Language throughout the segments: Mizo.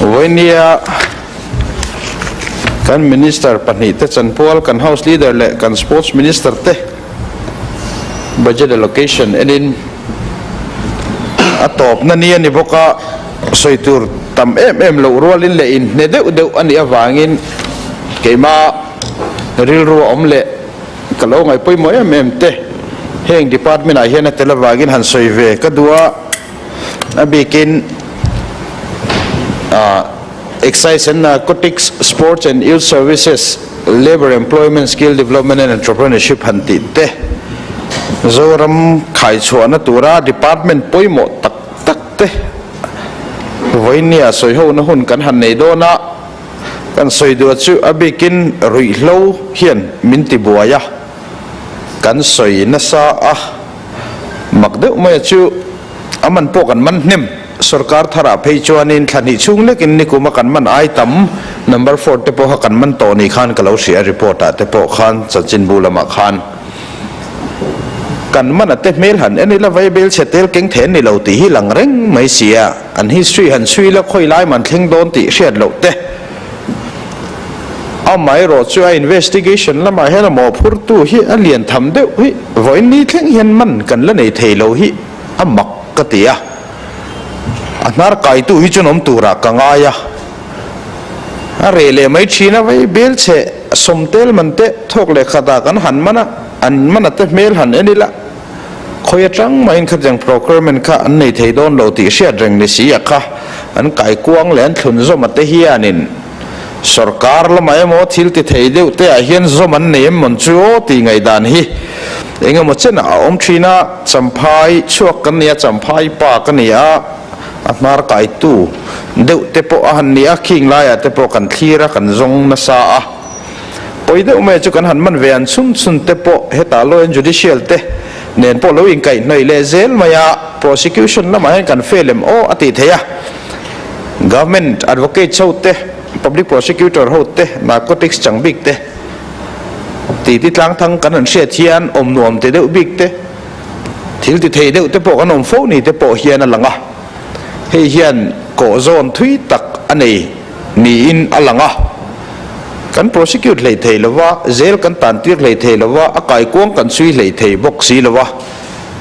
Vawinia kan Minister pahnihte chanpual kan House Leader leh kan Sports Minister te Budget Allocation enin a tawpna ni a ni bawk a, sawi tur tam em em loh rualin leh inhne deuh deuh a nih avangin keimah rilru a awm leh ka lo ngaih pawimawh em em te heng department ah hian a tel avangin han sawi ve ka duh a, a bikin Excise and Narcotics, Sports and Youth Services, Labour Employment Skill Development and Entrepreneurship han tih te Zoram khaichhuahna tura department pawimawh tak tak te vawinia sawihona hun kan han nei dawn a, kan sawi duh chu a bikin ruihhlo hian min tibuai a, kan sawi nasa a, mak deuh maia chu a man pawh kan man hnem. Sorkar tharah phei chuanin thla hnih chhung lekin nikuma kan man ai tam number four te pawh kha kan man tawh ni khan ka lo hria report ah te pawh khan chanchinbu lamah khan kan man a te hmel han en ila vai bel chhe tel keng then ni lo tih hi lang reng mai sia an history han chhui ila khawi lai man thleng dawn tih hriat loh te amaherawh chu a investigation lamah hian a mawhphurtu hi a lian tham deuh hi vawiin ni thleng hian man kan la nei thei lo hi a mak ka ti a, a hnar kaitu hi chuan awm turah ka ngai a, a reh leh mai thin a, vai bel chhe sawm tel man te thawk leh khatah kan han man a, an man a te hmel han en ila, khawi atang mahin khatiang procurement kha an nei thei dawn lo tih hriat reng ni si a kha, an kaikuang leh an thlun zawm a te hianin Sorkar lamah emaw thil ti thei deuh te ah hian zawm an nei em mawn chu aw tih ngaihdan hi eng emaw chenah a awm thin a, Champhai chhuak kan ni a, Champhai pa ka ni a, a hnar kaitu deuh te pawh a han ni a, khing laiah te pawh kan thlir a, kan zawng nasa a, pawi deuh mai chu kan han man ve an chhun chhun te pawh hetah law and judicial te nen pawh lo inkaihhnawih leh zel mai a, prosecution lamah hian kan fail em aw a tih theih a. Government advocates ho te, public prosecutor ho te, narcotics chang bik te, titi tlang thang kan han hriat hian awm nuam ti deuh bik te, thil ti thei deuh te pawh kan awm fo ni te pawh hian a lang a. Hei hian kawh zawn thui tak a nei niin a lang a. Kan prosecute hlei thei lo va, zel kan tan tir hlei thei lo va, a kaikuang kan chhui hlei thei bawk si lo va.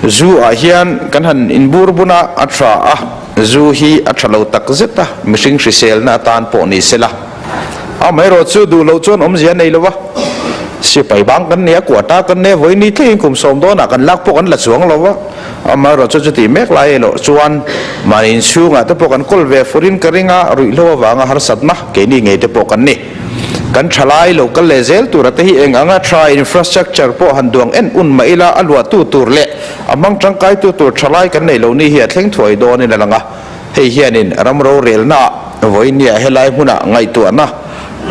Zu ah hian kan han inbur bun a, a tha a, zu hi a tha lo tak zet a, mihring hriselna atan pawh ni sela. Amaherawh chu duh loh chuan awmzia nei lo va, sipai bang kan nia, quota kan nia, vawiin ni thlengin kum sawm dawnah kan lak pawh kan la chuang lo va, amaherawh chu chuti mek lai erawh chuan mahni inchhungah te pawh kan kawl ve furin ka ring a, ruihhlo avanga harsatna keini ngei te pawh kan ni. Kan thalai lo kal leh zel tura te hi eng anga tha infrastructure pawh han duang en un mah ila a luahtu tur leh a hmang tangkaitu tur thalai kan nei lo ni hi a thleng thuai dawnin a lang a. Hei hianin ram rorelna ah vawinia helai hmunah ngaihtuahna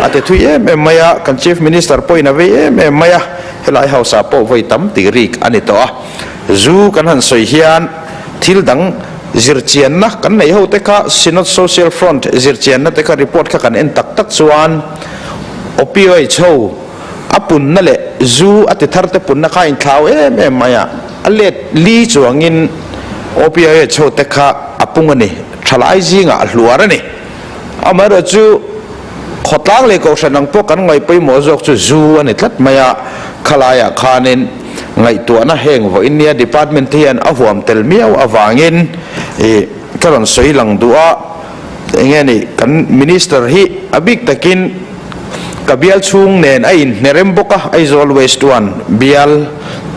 a ti thui em em mai a, kan Chief Minister pawhin a vei em em mai a, helai house ah pawh vawi tam tih rik a ni tawh a. Zu kan han sawi hian thil dang zirchianna kan neih ho te kha Synod Social Front zirchianna te kha report kha kan en tak tak chuan opioids ho a punna leh zu a ti thar te punna kha a inthlau em em mai a, a let li chuangin opioids ho te kha a pung a ni, thalai zingah a hluar a ni. Amaherawhchu khawtlang leh kohhran ang pawh kan ngaih pawimawh zawk chu zu a ni tlat mai a, khalaiah khanin ngaihtuahna heng vawiin nia department te hian a huam tel miau avangin ih ka rawn sawi lang duh a, enge ni kan minister hi a bik takin ka bial chhung nen a inhne rem bawk a, Aizawl West one bial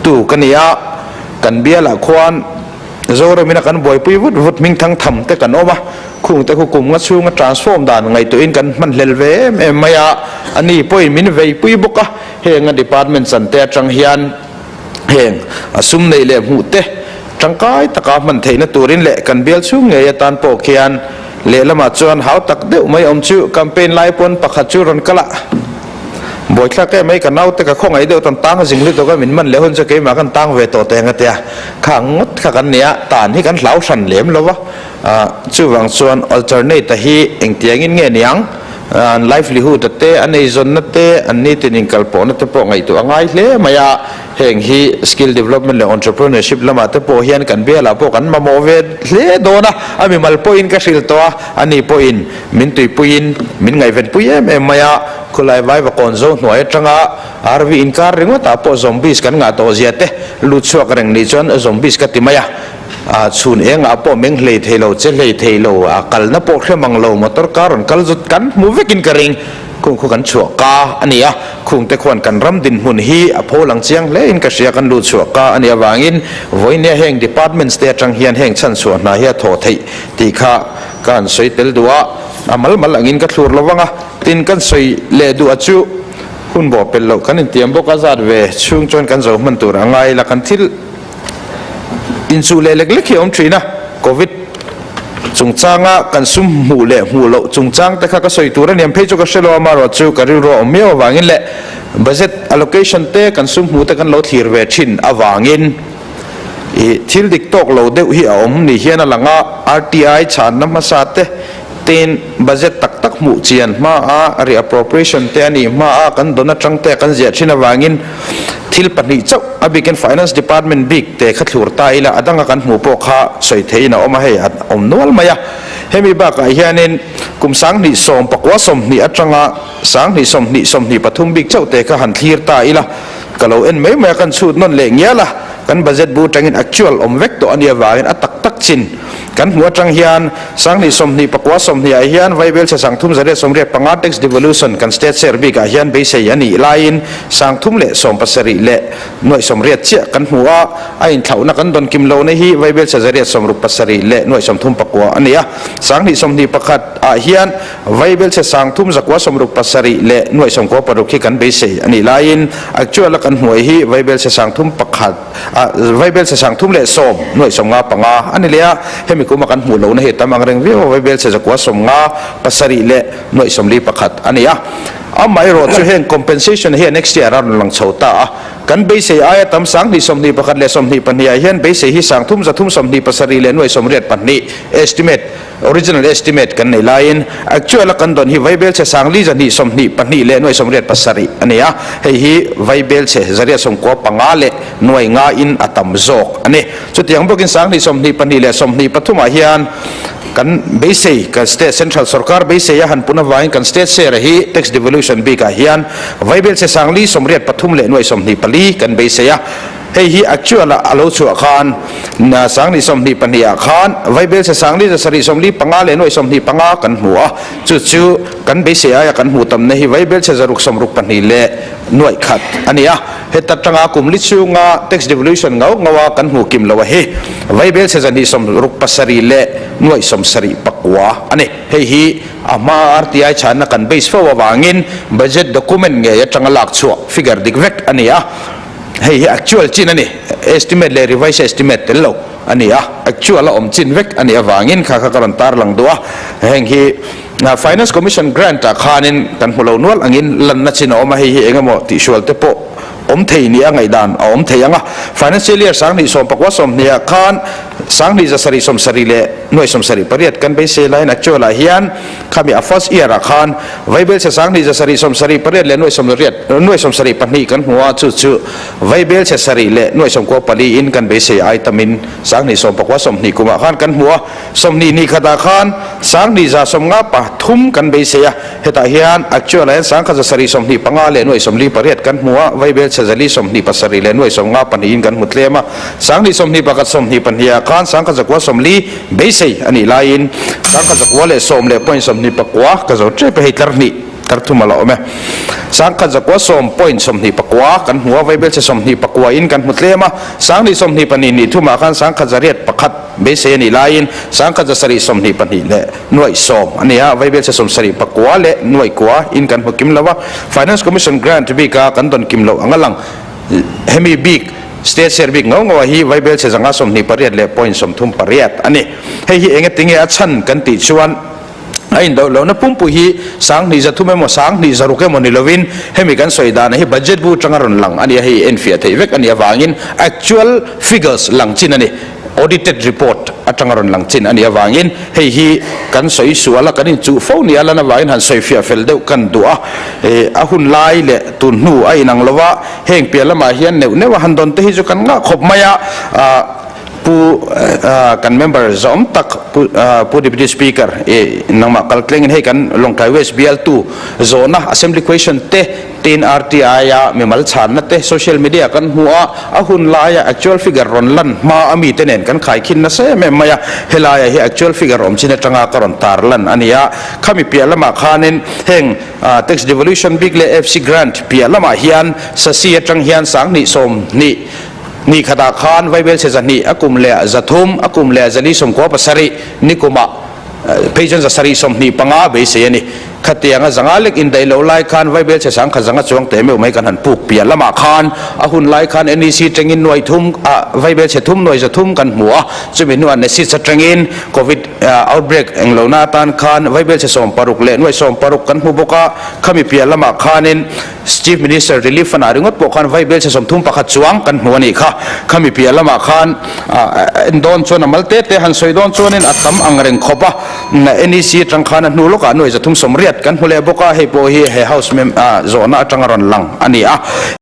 tu ka ni a, kan bialah khuan Zoramin a kan buaipui vut vut hming thang tham te kan awm a, khung te khu kum nga chhunga transform dan ngaihtuahin kan hmanhlel ve em em mai a, ani pawhin min veipui bawk a, heng a department chan te atang hian heng a sum neih leh hmuh te tangkai taka hman theihna turin leh kan bial chhung ngei atan pawh khian lehlamah chuan hau tak deuh mai awm chu campaign lai pawn pakhat chu rawn kal a. Buaithlak em mai ka naute ka khawngaih deuh tan tang zing lutuk a min man leh hun chu keimah kan tang ve tawh teng a tia kha ngawt kha kan nia tan hi kan hlau hran lem lo va chuvang chuan alternate a hi engtiangin nge niang An livelihood a te, an eizawnna te, an nitin inkalpawhna te pawh ngaihtuah a ngai hle mai a. Heng hi skill development leh entrepreneurship lamah te pawh hian kan bialah pawh kan mamawh ve hle dawn a, a mimal pawhin ka hrilh tawh a, ani pawhin min tuipuiin min ngaihvenpui em em mai a. Khulai Vaivakawn zo hnuai atanga RV inkar ringawtah pawh zombies kan ngah tawh zia te lut chhuak reng nih chuan zombies ka ti mai a. Chhun engah pawh meng hlei thei lo, che hlei thei lo, a kalna pawh hre mang lo, motor car rawn kal zut kan hmu vekin ka ring. Khung khu kan chhuah ka a ni a, khungte khuan kan ram dinhmun hi a pho lang chiang hle in ka hria kan luh chhuah ka a nih avangin vawinia heng departments te atang hian heng chhanchhuah hna hi a thawh theih tih kha ka han sawi tel duh a, a mal mal angin ka thlur lo vang a, tin kan sawi leh duh a chu hun bawh pel loh kan intiam bawk a zat ve chhung chuan kan zo hman tur a ngai la kan thil Inchuh leh lek lek hi a awm thin a, Covid chungchanga kan sum hmuh leh hmuh loh chungchang te kha ka sawi tur a niam phei chu ka hre lo a, amaherawh chu ka rilru a awm miau avangin leh budget allocation te kan sum hmuh te kan lo thlir ve thin avangin ih thil dik tawk lo deuh hi a awm ni hian a lang a, RTI chhanna hmasa te tin budget tak tak hmuh chian hma a reappropriation te a nih hma a kan dawn atang te kan ziah thin avangin Thil pahnih chauh a bikin Finance Department bik te kha thlur ta ila a danga kan hmuh pawh kha sawi theihin a awm a, hei a awm nual mai a. Hemi bakah hianin kum 2019 20 atanga 2020 23 bik chauh te kha han thlir ta ila ka lo en mai mai a, kan chhut nawn leh ngial a, kan budget bu atangin actual awm vek tawh a nih avangin a tak tak chin kan hmuh atang hian 2029 20 ah hian Vaibelchhe 3885 tax devolution kan state share bikah hian beisei a nih laiin 370,880 chiah kan hmu a, a inthlauhna kan dawn kim lohna hi Vaibelchhe 867,9 a ni a. 2021 ah hian Vaibelchhe 3967,996 hi kan beisei a nih laiin actual a kan hmuai hi Vaibelchhe 31 ah Vaibelchhe 310,955 a ni leh a. Hemi kuma kan hmuh lohna hi tam ang reng viau a, Vaibelchhe 957,941 a ni a. Amaherawh chu heng compensation hi a next year a rawn lang chho ta a, kan beisei aia tam 2021 leh 22 ah hian beisei hi 3327,882 estimate, original estimate, kan nei laiin actual a kan dawn hi vaibelchhe 4422,807 a ni a, hei hi vaibelchhe 995 leh nuai nga in a tam zawk a ni. Chutiang bawkin 2022 leh 23 ah hian Kan beisei, kan state central sorkar beisei a han pun avangin kan state share hi tax devolution bikah hian vaibelchhe 483,24 kan beisei a. Hei hi actual a lo chhuah khan 2022 ah khan vaibelchhe 4775,25 kan hmu a, chu chu kan beisei aia kan hmuh tamna hi vaibelchhe 662 leh nuaih khat a ni a. Heta tanga kum li chhunga tax devolution ngau ngau a kan hmuh kim lo a hi vaibelchhe 267 leh nuaih 79 a ni. Hei hi a hma RTI chhanna kan base fo avangin budget document ngei atanga lak chhuah figure dik vek a ni a. Hei hi actual chin a ni, estimate leh revised estimate tel lo a ni a, actual a awm chin vek a nih avangin kha kha ka rawn tarlang duh a. Heng hi Finance Commission grant ah khanin kan hmu lo nual angin lanna chin a awm a, hei hi eng emaw tihsual te pawh awm thei nia ngaihdan a awm thei ang a. Financial year 2019 20 ah khan 27,7 leh 78 kan beisei laiin actual ah hian khami a first year ah khan vaibelchhe 27,78 leh 8,872 kan hmu a, chu chu vaibelchhe sarih leh 94 in kan beisei ai tamin 2019 20 kumah khan kan hmu a. 20 ni khatah khan 2153 kan beisei a, hetah hian actual ah hian 1725 leh 48 kan hmu a, vaibelchhe 427 leh 52 in kan hmu tlem a, 2021 22 ah khan 1940 beisei a nih laiin 1910 leh 10 leh point 29 ka zo tep e hei tlar hnih tlar thum a la awm e. 1910 point 29 kan hmu a, vaibelchhe 29 in kan hmu tlem a, 2022 ni thumah khan 1901 Beisei a nih laiin 1722 leh nuaih 10 a ni a, Vaibelchhe 79 leh nuaih kua in kan hmu kim lo a, Finance Commission grant bika kan dawn kim loh ang a lang. Hemi bik State share bik ngau ngau ah hi Vaibelchhe 128 leh point 38 a ni. Hei hi enge tinge a chhan kan tih chuan a indoh lohna pumpui hi 2300 emaw 2600 emaw ni lovin hemi kan sawi dana hi budget bu atanga rawn lang a ni a, hei enfiah theih vek a nih avangin actual figures lang chin a ni. Audited report. atanga rawn lang chin a nih avangin hei hi kan sawi sual a, kan inchuh fo ni a lan avangin han sawi fiah fel deuh kan duh a. A hun lai leh tun hnu a inang lo a, heng piah lamah hian neuh neuh a han dawn te hi chu kan ngah khawp mai a. Pu kan member zawm tak Pu Deputy Speaker i nangmah kal tlengin hei kan Lawngtlai West bialtu zawhna Assembly Question te tin RTI a mimal chhanna te social media kan hmu a, a hun laia actual figure rawn lan hma a mite nen kan khaikhin nasa em em mai a, helaia hi actual figure awm chin atanga ka rawn tar lan a ni a, khami piah lamah khanin heng tax devolution bik leh AFC grant piah lamah hian SASCI atang hian 20 20 Ni khatah khan vaibelchhe 200, a kum leh 300, a kum leh 497, nikumah phei chuan 725 beisei a ni. Khatianga zanga lek indaih loh lai khan vaibelchhe sangkhat zanga chuang teh meuh mai kan han puk piah lamah khan a hun lai khan NEC tangin nuai thum ah vaibelchhe thum nuai 300 kan hmu a, chumi hnuah NESIS atangin Covid outbreak englohna atan khan vaibelchhe 16 leh nuai 16 kan hmu bawk a, khami piah lamah khanin Chief Minister Relief Fund ah ringawt pawh khan vaibelchhe 31 chuang kan hmu a nih kha. Khami piah lamah khan en dawn chuan a mal te te han sawi dawn chuanin a tam ang reng khawp a. NEC atang khan a hnu lawkah nuai 380 kan hmu leh bawk a, hei pawh hi he House zawhna atanga rawn lang a ni a.